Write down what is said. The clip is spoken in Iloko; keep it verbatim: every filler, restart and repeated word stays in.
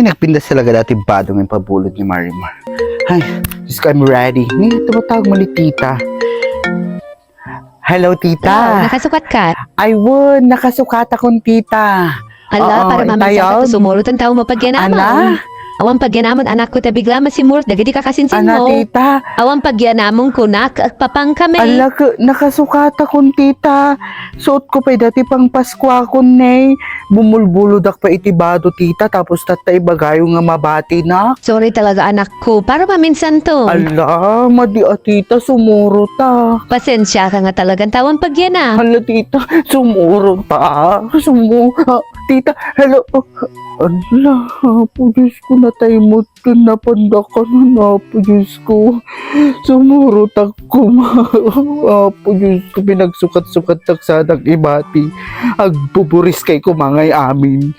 Ay, nagpintas talaga dati bado nga pabulod ni Marimar. Ay, Diyos ko, I'm ready. Ni, tumatawag mo ni tita. Hello, tita. Hello, nakasukat ka? Ay, won, nakasukat akon, tita. Ala, Oo, para maminsan itayaw. Ka to sumurot ang tao mo pagyanamon. Ana? Awan pagyanamon, anak ko, ta bigla masimurot dagiti kakasinsin Ana, mo. Tita? Awan pagyanamon, kunak, agpapang kami. Ala, ke-, nakasukat akon, tita. Suot ko pay dati pang Paskuakon, ne. Bumulbulodak pa iti bado, tita, tapos tatta ibagayo nga mabati na. Sorry talaga, anak ko. Para maminsan to. Ala, madi a, tita, sumurot ta. Pasensya ka nga talagang tawang pagyana. Hala, tita, sumurot ta. Sumu-, ah, tita, hello. Ala, Apo Diyos ko, nataymot ko, napandakanan, Apo Diyos ko. Sumurot ako, Apo Diyos ko, pinagsukat-sukat tak sadak ibati. Agbuburis kay kumangay amin.